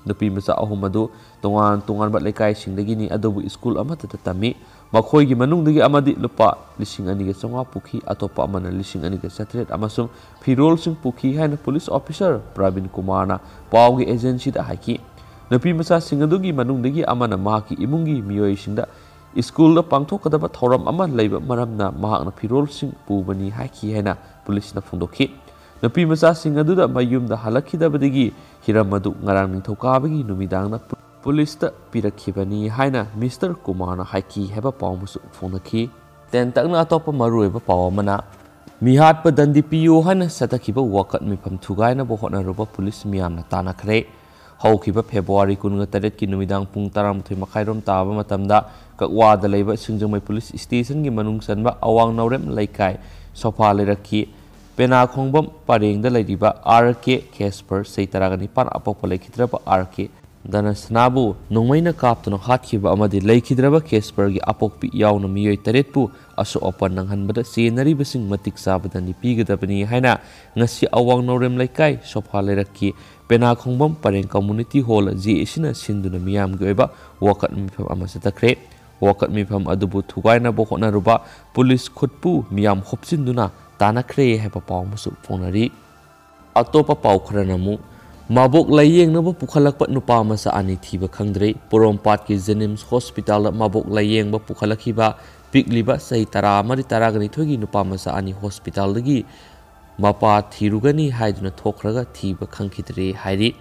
ꯅꯨꯄꯤ ꯃꯆꯥ ꯑꯍꯨꯝ ꯑꯗꯨ ꯇꯣꯉꯥꯟ ꯇꯣꯉꯥꯟꯕ ꯂꯩꯀꯥꯏꯁꯤꯡꯗꯒꯤꯅꯤ, ꯑꯗꯨꯕꯨ ꯁ꯭ꯀꯨꯜ ꯑꯃꯠꯇꯗ ꯇꯝꯃꯤ꯫ ꯃꯈꯣꯏꯒꯤ ꯃꯅꯨꯡꯗꯒꯤ ꯑꯃꯗꯤ ꯂꯨꯄꯥ ꯂꯤꯁꯤꯡ ꯑꯅꯤꯒ ꯆꯥꯝꯃꯉꯥ ꯄꯨꯈꯤ, ꯑꯇꯣꯞꯄ ꯑꯃꯅ ꯂꯤꯁꯤꯡ ꯑꯅꯤꯒ ꯆꯥꯇ꯭ꯔꯦꯠ ꯑꯃꯁꯨꯡ ꯐꯤꯔꯣꯜꯁꯤꯡ ꯄꯨꯈꯤ ꯍꯥꯏꯅ ꯄꯨꯂꯤꯁ ꯑꯣꯐꯤꯁꯥꯔ ꯄ꯭ꯔꯕꯤꯟ ꯀꯨꯃꯥꯔꯅ ꯄꯥꯎꯒꯤ ꯑꯦꯖꯦꯟꯁꯤꯗ ꯍꯥꯏꯈꯤ꯫ ꯅꯨꯄꯤ ꯃꯆꯥꯁꯤꯡ ꯑꯗꯨꯒꯤ ꯃꯅꯨꯡꯗꯒꯤ ꯑꯃꯅ ꯃꯍꯥꯛꯀꯤ ꯏꯃꯨꯡꯒꯤ ꯃꯤꯑꯣꯏꯁꯤꯡꯗ ꯁ꯭ꯀꯨꯜꯗ ꯄꯥꯡꯊꯣꯛꯀꯗꯕ ꯊꯧꯔꯝ ꯑꯃ ꯂꯩꯕ ꯃꯔꯝꯅ ꯃꯍꯥꯛꯅ ꯐꯤꯔꯣꯜꯁꯤꯡ ꯄꯨꯕꯅꯤ ꯍꯥꯏꯈꯤ ꯍꯥꯏꯅ ꯄꯨꯂꯤꯁꯅ ꯐꯣꯡꯗꯣꯛꯈꯤ꯫ ꯅꯨꯄꯤ ꯃꯆꯥꯁꯤꯡ ꯑꯗꯨꯗ ꯃꯌꯨꯝꯗ ꯍꯜꯂꯛꯈꯤꯗꯕꯗꯒꯤ ꯍꯤꯔꯝ ꯑꯗꯨ ꯉꯔꯥꯡ ꯅꯤꯡꯊꯧꯀꯥꯕꯒꯤ ꯅꯨꯃꯤꯗꯥꯡꯗ ꯄꯨ-, ꯄꯨꯂꯤꯁꯇ ꯄꯤꯔꯛꯈꯤꯕꯅꯤ ꯍꯥꯏꯅ ꯃꯤꯁꯇꯔ ꯀꯨꯃꯥꯔꯅ ꯍꯥꯏꯈꯤ ꯍꯥꯏꯕ ꯄꯥꯎ ꯑꯃꯁꯨ ꯐꯣꯡꯅꯈꯤ꯫ ꯇꯦꯟꯇꯛꯅ ꯑꯇꯣꯞꯄ ꯃꯔꯨꯑꯣꯏꯕ ꯄꯥꯎ ꯑꯃꯅ, ꯃꯤꯍꯥꯠꯄ ꯗꯟꯗꯤ ꯄꯤꯌꯨ ꯍꯥꯏꯅ ꯆꯠꯊꯈꯤꯕ ꯋꯥꯀꯠ ꯃꯤꯐꯝ ꯊꯨꯒꯥꯏꯅꯕ ꯍꯣꯠꯅꯔꯨꯕ ꯄꯨꯂꯤꯁ ꯃꯤꯌꯥꯝꯅ ꯇꯥꯟꯅꯈ꯭ꯔꯦ꯫ ꯍꯧꯈꯤꯕ ꯐꯦꯕ꯭ꯔꯨꯋꯥꯔꯤ ꯀꯨꯟꯒ ꯇꯔꯦꯠꯀꯤ ꯅꯨꯃꯤꯗꯥꯡ ꯄꯨꯡ ꯇꯔꯥꯃꯥꯊꯣꯏ ꯃꯈꯥꯏꯔꯣꯝ ꯇꯥꯕ ꯃꯇꯝꯗ ꯀꯛꯋꯥꯗ ꯂꯩꯕ ꯁꯤꯡꯖꯃꯩ ꯄꯨꯂꯤꯁ ꯁ꯭ꯇꯦꯁꯟꯒꯤ ꯃꯅꯨꯡ ꯆꯟꯕ ꯑꯋꯥꯡ ꯅꯥꯎꯔꯦꯝ ꯂꯩꯀꯥꯏ ꯁꯣꯐꯥ ꯂꯩꯔꯛꯀꯤ ꯄꯦꯅꯥꯈꯣꯡꯕꯝ ꯄꯔꯦꯡꯗ ꯂꯩꯔꯤꯕ ꯑꯥꯔ ꯀꯦ ꯀꯦꯁꯄꯔ, ꯆꯍꯤ ꯇꯔꯥꯒ ꯅꯤꯄꯥꯟ, ꯑꯄꯣꯛꯄ ꯂꯩꯈꯤꯗ꯭ꯔꯕ ꯑꯥꯔ ꯀꯦ ꯗꯅꯁꯅꯥꯕꯨ ꯅꯣꯡꯃꯩꯅ ꯀꯥꯞꯇꯨꯅ ꯍꯥꯠꯈꯤꯕ ꯑꯃꯗꯤ ꯂꯩꯈꯤꯗ꯭ꯔꯕ ꯀꯦꯁꯄꯔꯒꯤ ꯑꯄꯣꯛꯄꯤ ꯌꯥꯎꯅ ꯃꯤꯑꯣꯏ ꯇꯔꯦꯠꯄꯨ ꯑꯁꯣꯛ ꯑꯄꯟ ꯅꯪꯍꯟꯕꯗ ꯆꯦꯟꯅꯔꯤꯕꯁꯤꯡ ꯃꯇꯤꯛ ꯆꯥꯕ ꯗꯟꯗꯤ ꯄꯤꯒꯗꯕꯅꯤ ꯍꯥꯏꯅ ꯉꯁꯤ ꯑꯋꯥꯡ ꯅꯥꯎꯔꯦꯝ ꯂꯩꯀꯥꯏ ꯁꯣꯐꯥ ꯂꯩꯔꯛꯀꯤ ꯄꯦꯅꯥꯈꯣꯡꯕꯝ ꯄꯔꯦꯡ ꯀꯝꯃ꯭ꯌꯨꯅꯤꯇꯤ ꯍꯣꯜ, ꯖꯦ ꯑꯦ ꯁꯤꯅ ꯁꯤꯟꯗꯨꯅ ꯃꯤꯌꯥꯝꯒꯤ ꯑꯣꯏꯕ ꯋꯥꯀꯠ ꯃꯤꯐꯝ ꯑꯃ ꯆꯠꯊꯈ꯭ꯔꯦ꯫ ꯋꯥꯀꯠ ꯃꯤꯐꯝ ꯑꯗꯨꯕꯨ ꯊꯨꯒꯥꯏꯅꯕ ꯍꯣꯠꯅꯔꯨꯕ ꯄꯨꯂꯤꯁ ꯈꯨꯠꯄꯨ ꯃꯤꯌꯥꯝ ꯍꯨꯞꯆꯤꯟꯗꯨꯅ ꯇꯥꯟꯅꯈ꯭ꯔꯦ ꯍꯥꯏꯕ ꯄꯥꯎ ꯑꯃꯁꯨ ꯐꯣꯡꯅꯔꯤ꯫ ꯑꯇꯣꯞꯄ ꯄꯥꯎ ꯈꯔꯅ ꯑꯃꯨꯛ, ꯃꯕꯣꯛ ꯂꯥꯌꯦꯡꯅꯕ ꯄꯨꯈꯠꯂꯛꯄ ꯅꯨꯄꯥ ꯃꯆꯥ ꯑꯅꯤ ꯊꯤꯕ ꯈꯪꯗ꯭ꯔꯦ꯫ ꯄꯣꯔꯣꯝꯄꯥꯠꯀꯤ ꯖꯦꯅꯤꯝꯁ ꯍꯣꯁꯄꯤꯇꯥꯜꯗ ꯃꯕꯣꯛ ꯂꯥꯌꯦꯡꯕ ꯄꯨꯈꯠꯂꯛꯈꯤꯕ ꯄꯤꯛꯂꯤꯕ ꯆꯍꯤ ꯇꯔꯥꯃꯔꯤ ꯇꯔꯥꯅꯤꯊꯣꯏꯒꯤ ꯅꯨꯄꯥ ꯃꯆꯥ ꯑꯅꯤ ꯍꯣꯁꯄꯤꯇꯥꯜꯗꯒꯤ ꯃꯄꯥ ꯊꯤꯔꯨꯒꯅꯤ ꯍꯥꯏꯗꯨꯅ ꯊꯣꯛꯈ꯭ꯔꯒ ꯊꯤꯕ ꯈꯪꯈꯤꯗ꯭ꯔꯦ ꯍꯥꯏꯔꯤ꯫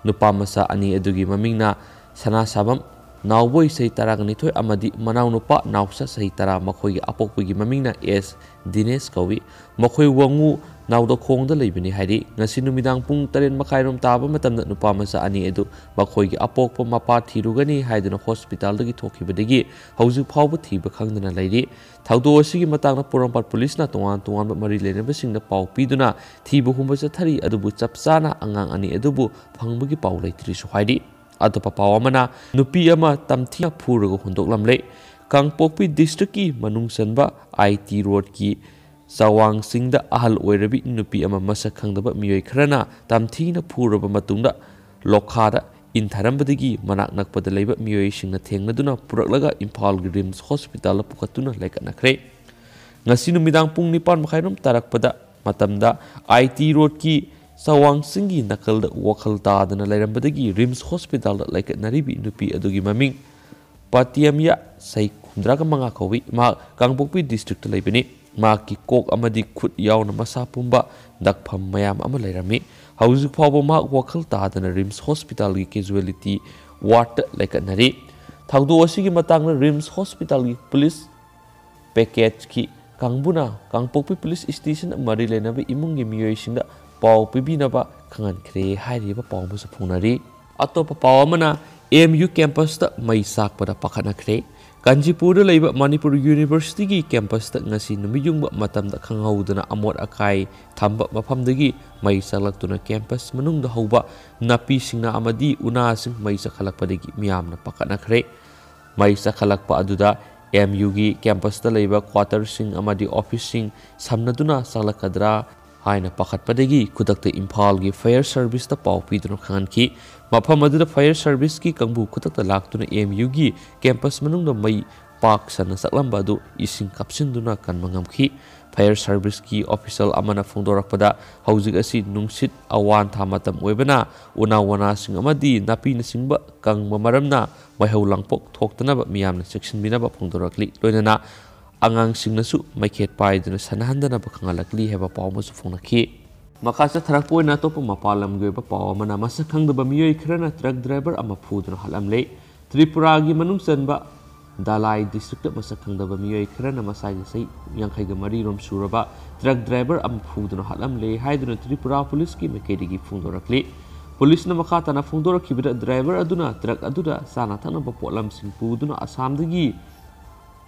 ꯅꯨꯄꯥ ꯃꯆꯥ ꯑꯅꯤ ꯑꯗꯨꯒꯤ ꯃꯃꯤꯡꯅ ꯁꯅꯥꯁꯥꯕꯝ ꯅꯥꯎꯕꯣꯏ ꯆꯍꯤ ꯇꯔꯥꯅꯤꯊꯣꯏ ꯑꯃꯗꯤ ꯃꯅꯥꯎꯅꯨꯄꯥ ꯅꯥꯎꯆꯥ ꯆꯍꯤ ꯇꯔꯥ, ꯃꯈꯣꯏꯒꯤ ꯑꯄꯣꯛꯄꯒꯤ ꯃꯃꯤꯡꯅ ꯑꯦꯁ ꯗꯤꯅꯦꯁ ꯀꯧꯏ꯫ ꯃꯈꯣꯏ ꯋꯥꯉꯨ ꯅꯥꯎꯗꯈꯣꯡꯗ ꯂꯩꯕꯅꯤ ꯍꯥꯏꯔꯤ꯫ ꯉꯁꯤ ꯅꯨꯃꯤꯗꯥꯡ ꯄꯨꯡ ꯇꯔꯦꯠ ꯃꯈꯥꯏꯔꯣꯝ ꯇꯥꯕ ꯃꯇꯝꯗ ꯅꯨꯄꯥ ꯃꯆꯥ ꯑꯅꯤ ꯑꯗꯨ ꯃꯈꯣꯏꯒꯤ ꯑꯄꯣꯛꯄ ꯃꯄꯥ ꯊꯤꯔꯨꯒꯅꯤ ꯍꯥꯏꯗꯨꯅ ꯍꯣꯁꯄꯤꯇꯥꯜꯗꯒꯤ ꯊꯣꯛꯈꯤꯕꯗꯒꯤ ꯍꯧꯖꯤꯛ ꯐꯥꯎꯕ ꯊꯤꯕ ꯈꯪꯗꯅ ꯂꯩꯔꯤ꯫ ꯊꯧꯗꯣꯛ ꯑꯁꯤꯒꯤ ꯃꯇꯥꯡꯗ ꯄꯣꯔꯣꯝꯄꯥꯠ ꯄꯨꯂꯤꯁꯅ ꯇꯣꯉꯥꯟ ꯇꯣꯉꯥꯟꯕ ꯃꯔꯤ ꯂꯩꯅꯕꯁꯤꯡꯗ ꯄꯥꯎ ꯄꯤꯗꯨꯅ ꯊꯤꯕ ꯍꯨꯝꯕ ꯆꯠꯊꯔꯤ, ꯑꯗꯨꯕꯨ ꯆꯞ ꯆꯥꯅ ꯑꯉꯥꯡ ꯑꯅꯤ ꯑꯗꯨꯕꯨ ꯐꯪꯕꯒꯤ ꯄꯥꯎ ꯂꯩꯇ꯭ꯔꯤꯁꯨ ꯍꯥꯏꯔꯤ꯫ ꯑꯇꯣꯞꯄ ꯄꯥꯎ ꯑꯃꯅ, ꯅꯨꯄꯤ ꯑꯃ ꯇꯝꯊꯤꯅ ꯐꯨꯔꯒ ꯍꯨꯟꯗꯣꯛꯂꯝꯂꯦ꯫ ꯀꯥꯡꯄꯣꯛꯄꯤ ꯗꯤꯁꯇ꯭ꯔꯤꯛꯀꯤ ꯃꯅꯨꯡ ꯆꯟꯕ ꯑꯥꯏ ꯇꯤ ꯔꯣꯗꯀꯤ ꯆꯋꯥꯡ ꯆꯤꯡꯗ ꯑꯍꯜ ꯑꯣꯏꯔꯕꯤ ꯅꯨꯄꯤ ꯑꯃ ꯃꯁꯛ ꯈꯪꯗꯕ ꯃꯤꯑꯣꯏ ꯈꯔꯅ ꯇꯝꯊꯤꯅ ꯐꯨꯔꯕ ꯃꯇꯨꯡꯗ ꯂꯣꯈꯥꯗ ꯏꯟꯊꯔꯝꯕꯗꯒꯤ ꯃꯅꯥꯛ ꯅꯛꯄꯗ ꯂꯩꯕ ꯃꯤꯑꯣꯏꯁꯤꯡꯅ ꯊꯦꯡꯅꯗꯨꯅ ꯄꯨꯔꯛꯂꯒ ꯏꯝꯐꯥꯜꯒꯤ ꯔꯤꯝꯁ ꯍꯣꯁꯄꯤꯇꯥꯜꯗ ꯄꯨꯈꯠꯇꯨꯅ ꯂꯩꯈꯠꯅꯈ꯭ꯔꯦ꯫ ꯉꯁꯤ ꯅꯨꯃꯤꯗꯥꯡ ꯄꯨꯡ ꯅꯤꯄꯥꯟ ꯃꯈꯥꯏꯔꯣꯝ ꯇꯥꯔꯛꯄꯗ ꯃꯇꯝꯗ ꯑꯥꯏ ꯇꯤ ꯔꯣꯗꯀꯤ ꯆꯋꯥꯡ ꯆꯤꯡꯒꯤ ꯅꯥꯀꯜꯗ ꯋꯥꯈꯜ ꯇꯥꯗꯅ ꯂꯩꯔꯝꯕꯗꯒꯤ ꯔꯤꯝꯁ ꯍꯣꯁꯄꯤꯇꯥꯜꯗ ꯂꯩꯈꯠꯅꯔꯤꯕꯤ ꯅꯨꯄꯤ ꯑꯗꯨꯒꯤ ꯃꯃꯤꯡ ꯄꯥꯇꯤꯌꯝꯌꯥ, ꯆꯍꯤ ꯍꯨꯝꯗ꯭ꯔꯥꯒ ꯃꯉꯥ ꯀꯧꯏ꯫ ꯃꯍꯥꯛ ꯀꯥꯡꯄꯣꯛꯄꯤ ꯗꯤꯁꯇ꯭ꯔꯤꯛꯇ ꯂꯩꯕꯅꯤ꯫ ꯃꯍꯥꯛꯀꯤ ꯀꯣꯛ ꯑꯃꯗꯤ ꯈꯨꯠ ꯌꯥꯎꯅ ꯃꯁꯥ ꯄꯨꯝꯕ ꯗꯛꯐꯝ ꯃꯌꯥꯝ ꯑꯃ ꯂꯩꯔꯝꯃꯤ꯫ ꯍꯧꯖꯤꯛ ꯐꯥꯎꯕ ꯃꯍꯥꯛ ꯋꯥꯈꯜ ꯇꯥꯗꯅ ꯔꯤꯝꯁ ꯍꯣꯁꯄꯤꯇꯥꯜꯒꯤ ꯀꯦꯖꯨꯋꯦꯂꯤꯇꯤ ꯋꯥꯔꯗꯇ ꯂꯩꯈꯠꯅꯔꯤ꯫ ꯊꯧꯗꯣꯛ ꯑꯁꯤꯒꯤ ꯃꯇꯥꯡꯗ ꯔꯤꯝꯁ ꯍꯣꯁꯄꯤꯇꯥꯜꯒꯤ ꯄꯨꯂꯤꯁ ꯄꯦꯀꯦꯖꯀꯤ ꯀꯥꯡꯕꯨꯅ ꯀꯥꯡꯄꯣꯛꯄꯤ ꯄꯨꯂꯤꯁ ꯁ꯭ꯇꯦꯁꯟ ꯃꯔꯤ ꯂꯩꯅꯕ ꯏꯃꯨꯡꯒꯤ ꯃꯤꯑꯣꯏꯁꯤꯡꯗ ꯄꯥꯎ ꯄꯤꯕꯤꯅꯕ ꯈꯪꯍꯟꯈ꯭ꯔꯦ ꯍꯥꯏꯔꯤꯕ ꯄꯥꯎ ꯑꯃꯁꯨ ꯐꯣꯡꯅꯔꯤ꯫ ꯑꯇꯣꯞꯄ ꯄꯥꯎ ꯑꯃꯅ, ꯑꯦꯝ ꯌꯨ ꯀꯦꯝꯄꯁꯇ ꯃꯩ ꯆꯥꯛꯄꯗ ꯄꯥꯈꯠꯅꯈ꯭ꯔꯦ꯫ ꯀꯥꯟꯆꯤꯄꯨꯔꯗ ꯂꯩꯕ ꯃꯅꯤꯄꯨꯔ ꯌꯨꯅꯤꯚꯔꯁꯤꯇꯤꯒꯤ ꯀꯦꯝꯄꯁꯇ ꯉꯁꯤ ꯅꯨꯃꯤꯠꯌꯨꯡꯕ ꯃꯇꯝꯗ ꯈꯪꯍꯧꯗꯅ ꯑꯃꯣꯠ ꯑꯀꯥꯏ ꯊꯝꯕ ꯃꯐꯝꯗꯒꯤ ꯃꯩ ꯆꯥꯛꯂꯛꯇꯨꯅ ꯀꯦꯝꯄꯁ ꯃꯅꯨꯡꯗ ꯍꯧꯕ ꯅꯥꯄꯤ ꯁꯤꯡꯅꯥ ꯑꯃꯗꯤ ꯎꯅꯥꯁꯤꯡ ꯃꯩ ꯆꯥꯛꯈꯠꯂꯛꯄꯗꯒꯤ ꯃꯤꯌꯥꯝꯅ ꯄꯥꯈꯠꯅꯈ꯭ꯔꯦ꯫ ꯃꯩ ꯆꯥꯛꯈꯠꯂꯛꯄ ꯑꯗꯨꯗ ꯑꯦꯝ ꯌꯨꯒꯤ ꯀꯦꯝꯄꯁꯇ ꯂꯩꯕ ꯀ꯭ꯋꯥꯇꯔꯁꯤꯡ ꯑꯃꯗꯤ ꯑꯣꯐꯤꯁꯁꯤꯡ ꯁꯝꯅꯗꯨꯅ ꯆꯥꯛꯂꯛꯀꯗ꯭ꯔꯥ ꯍꯥꯏꯅ ꯄꯥꯈꯠꯄꯗꯒꯤ ꯈꯨꯗꯛꯇ ꯏꯝꯐꯥꯜꯒꯤ ꯐꯥꯌꯔ ꯁꯔꯚꯤꯁꯇ ꯄꯥꯎ ꯄꯤꯗꯨꯅ ꯈꯪꯍꯟꯈꯤ꯫ ꯃꯐꯝ ꯑꯗꯨꯗ ꯐꯥꯌꯔ ꯁꯔꯚꯤꯁꯀꯤ ꯀꯥꯡꯕꯨ ꯈꯨꯗꯛꯇ ꯂꯥꯛꯇꯨꯅ ꯑꯦꯝ ꯌꯨꯒꯤ ꯀꯦꯝꯄꯁ ꯃꯅꯨꯡꯗ ꯃꯩ ꯄꯥꯛ ꯁꯟꯅ ꯆꯥꯛꯂꯝꯕ ꯑꯗꯨ ꯏꯁꯤꯡ ꯀꯥꯞꯁꯤꯟꯗꯨꯅ ꯀꯟꯕ ꯉꯝꯈꯤ꯫ Fire Serviceꯀꯤ official ꯑꯃꯅ ꯐꯣꯡꯗꯣꯔꯛꯄꯗ, ꯍꯧꯖꯤꯛ ꯑꯁꯤ ꯅꯨꯡꯁꯤꯠ ꯑꯋꯥꯟꯊꯥ ꯃꯇꯝ ꯑꯣꯏꯕꯅ ꯎꯅꯥ ꯋꯥꯅꯥꯁꯤꯡ ꯑꯃꯗꯤ ꯅꯥꯄꯤꯅꯆꯤꯡꯕ ꯀꯪꯕ ꯃꯔꯝꯅ ꯃꯩꯍꯧ ꯂꯥꯡꯄꯣꯛ ꯊꯣꯛꯇꯅꯕ ꯃꯤꯌꯥꯝꯅ ꯆꯦꯛꯁꯤꯟꯕꯤꯅꯕ ꯐꯣꯡꯗꯣꯔꯛꯂꯤ꯫ ꯂꯣꯏꯅꯅ ꯑꯉꯥꯡꯁꯤꯡꯅꯁꯨ ꯃꯩꯈꯦꯠ ꯄꯥꯏꯗꯨꯅ ꯁꯥꯟꯅꯍꯟꯗꯅꯕ ꯈꯪꯍꯜꯂꯛꯂꯤ ꯍꯥꯏꯕ ꯄꯥꯎ ꯑꯃꯁꯨ ꯐꯣꯡꯂꯛꯈꯤ꯫ ꯃꯈꯥ ꯆꯠꯊꯔꯛꯄ ꯑꯣꯏꯅ ꯑꯇꯣꯞꯄ ꯃꯄꯥꯟ ꯂꯝꯒꯤ ꯑꯣꯏꯕ ꯄꯥꯎ ꯑꯃꯅ, ꯃꯁꯛ ꯈꯪꯗꯕ ꯃꯤꯑꯣꯏ ꯈꯔꯅ truck driver ꯑꯃ ꯐꯨꯗꯨꯅ ꯍꯥꯠꯂꯝꯂꯦ꯫ ꯇ꯭ꯔꯤꯄꯨꯔꯥꯒꯤ ꯃꯅꯨꯡ ꯆꯟꯕ ꯙꯂꯥꯏ districtꯇ ꯃꯁꯛ ꯈꯪꯗꯕ ꯃꯤꯑꯣꯏ ꯈꯔꯅ ꯃꯁꯥꯒꯤ ꯆꯍꯤ ꯌꯥꯡꯈꯩꯒ ꯃꯔꯤ ꯔꯣꯝ ꯁꯨꯔꯕ truck driver ꯑꯃ ꯐꯨꯗꯨꯅ ꯍꯥꯠꯂꯝꯂꯦ ꯍꯥꯏꯗꯨꯅ ꯇ꯭ꯔꯤꯄꯨꯔꯥ policeꯀꯤ ꯃꯥꯏꯀꯩꯗꯒꯤ ꯐꯣꯡꯗꯣꯔꯛꯂꯤ꯫ Policeꯅ ꯃꯈꯥ ꯇꯥꯅ ꯐꯣꯡꯗꯣꯔꯛꯈꯤꯕꯗ, driver ꯑꯗꯨꯅ truck ꯑꯗꯨꯗ ꯆꯥꯅ ꯊꯛꯅꯕ ꯄꯣꯠꯂꯝꯁꯤꯡ ꯄꯨꯗꯨꯅ ꯑꯁꯥꯝꯗꯒꯤ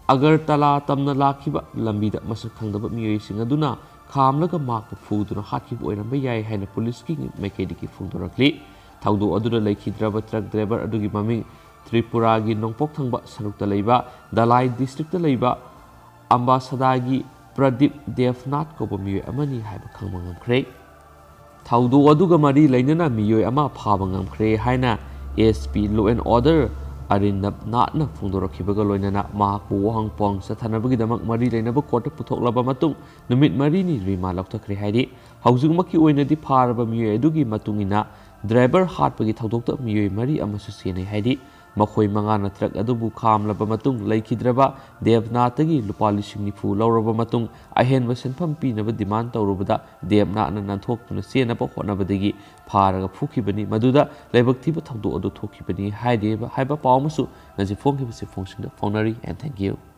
ꯑꯒꯔꯇꯂꯥ ꯇꯝꯅ ꯂꯥꯛꯈꯤꯕ ꯂꯝꯕꯤꯗ ꯃꯁꯛ ꯈꯪꯗꯕ ꯃꯤꯑꯣꯏꯁꯤꯡ ꯑꯗꯨꯅ ꯈꯥꯝꯂꯒ ꯃꯍꯥꯛꯄꯨ ꯐꯨꯗꯨꯅ ꯍꯥꯠꯈꯤꯕ ꯑꯣꯏꯔꯝꯕ ꯌꯥꯏ ꯍꯥꯏꯅ policeꯀꯤ ꯃꯥꯏꯀꯩꯗꯒꯤ ꯐꯣꯡꯗꯣꯔꯛꯂꯤ꯫ ꯊꯧꯗꯣꯛ ꯑꯗꯨꯗ ꯂꯩꯈꯤꯗ꯭ꯔꯕ truck driver ꯑꯗꯨꯒꯤ ꯃꯃꯤꯡ ꯇ꯭ꯔꯤꯄꯨꯔꯥꯒꯤ ꯅꯣꯡꯄꯣꯛ ꯊꯪꯕ ꯁꯔꯨꯛꯇ ꯂꯩꯕ ꯙꯂꯥꯏ districtꯇ ꯂꯩꯕ ꯑꯝꯕꯥꯁꯥꯗꯥꯒꯤ ꯄ꯭ꯔꯗꯤꯞ ꯗꯦꯕꯅꯥꯊ ꯀꯧꯕ ꯃꯤꯑꯣꯏ ꯑꯃꯅꯤ ꯍꯥꯏꯕ ꯈꯪꯕ ꯉꯝꯈ꯭ꯔꯦ꯫ ꯊꯧꯗꯣꯛ ꯑꯗꯨꯒ ꯃꯔꯤ ꯂꯩꯅꯅ ꯃꯤꯑꯣꯏ ꯑꯃ ꯐꯥꯕ ꯉꯝꯈ꯭ꯔꯦ ꯍꯥꯏꯅ SP Law and Order ꯑꯔꯤꯟꯗꯞ ꯅꯥꯊꯅ ꯐꯣꯡꯗꯣꯔꯛꯈꯤꯕꯒ ꯂꯣꯏꯅꯅ ꯃꯍꯥꯛꯄꯨ ꯋꯥꯍꯪ ꯄꯥꯎꯍꯪ ꯆꯠꯊꯅꯕꯒꯤꯗꯃꯛ ꯃꯔꯤ ꯂꯩꯅꯕ courtꯇ ꯄꯨꯊꯣꯛꯂꯕ ꯃꯇꯨꯡ ꯅꯨꯃꯤꯠ ꯃꯔꯤꯅꯤ remand ꯂꯧꯊꯈ꯭ꯔꯦ ꯍꯥꯏꯔꯤ꯫ ꯍꯧꯖꯤꯛꯃꯛꯀꯤ ꯑꯣꯏꯅꯗꯤ ꯐꯥꯔꯕ ꯃꯤꯑꯣꯏ ꯑꯗꯨꯒꯤ ꯃꯇꯨꯡ ꯏꯟꯅ driver ꯍꯥꯠꯄꯒꯤ ꯊꯧꯗꯣꯛꯇ ꯃꯤꯑꯣꯏ ꯃꯔꯤ ꯑꯃꯁꯨ ꯆꯦꯟꯅꯩ ꯍꯥꯏꯔꯤ꯫ ꯃꯈꯣꯏ ꯃꯉꯥꯅ truck ꯑꯗꯨꯕꯨ ꯈꯥꯝꯂꯕ ꯃꯇꯨꯡ ꯂꯩꯈꯤꯗ꯭ꯔꯕ ꯗꯦꯕꯅꯥꯊꯇꯒꯤ ꯂꯨꯄꯥ ꯂꯤꯁꯤꯡ ꯅꯤꯐꯨ ꯂꯧꯔꯕ ꯃꯇꯨꯡ ꯑꯍꯦꯟꯕ ꯁꯦꯟꯐꯝ ꯄꯤꯅꯕ demand ꯇꯧꯔꯨꯕꯗ ꯗꯦꯕꯅꯥꯊꯅ ꯅꯥꯟꯊꯣꯛꯇꯨꯅ ꯆꯦꯟꯅꯕ ꯍꯣꯠꯅꯕꯗꯒꯤ ꯐꯥꯔꯒ ꯐꯨꯈꯤꯕꯅꯤ꯫ ꯃꯗꯨꯗ ꯂꯥꯏꯕꯛ ꯊꯤꯕ ꯊꯧꯗꯣꯛ ꯑꯗꯨ ꯊꯣꯛꯈꯤꯕꯅꯤ ꯍꯥꯏꯔꯤꯕ, ꯍꯥꯏꯕ ꯄꯥꯎ ꯑꯃꯁꯨ ꯉꯁꯤ ꯐꯣꯡꯈꯤꯕ ꯆꯦꯐꯣꯡꯁꯤꯡꯗ ꯐꯣꯡꯅꯔꯤ꯫ And thank you꯫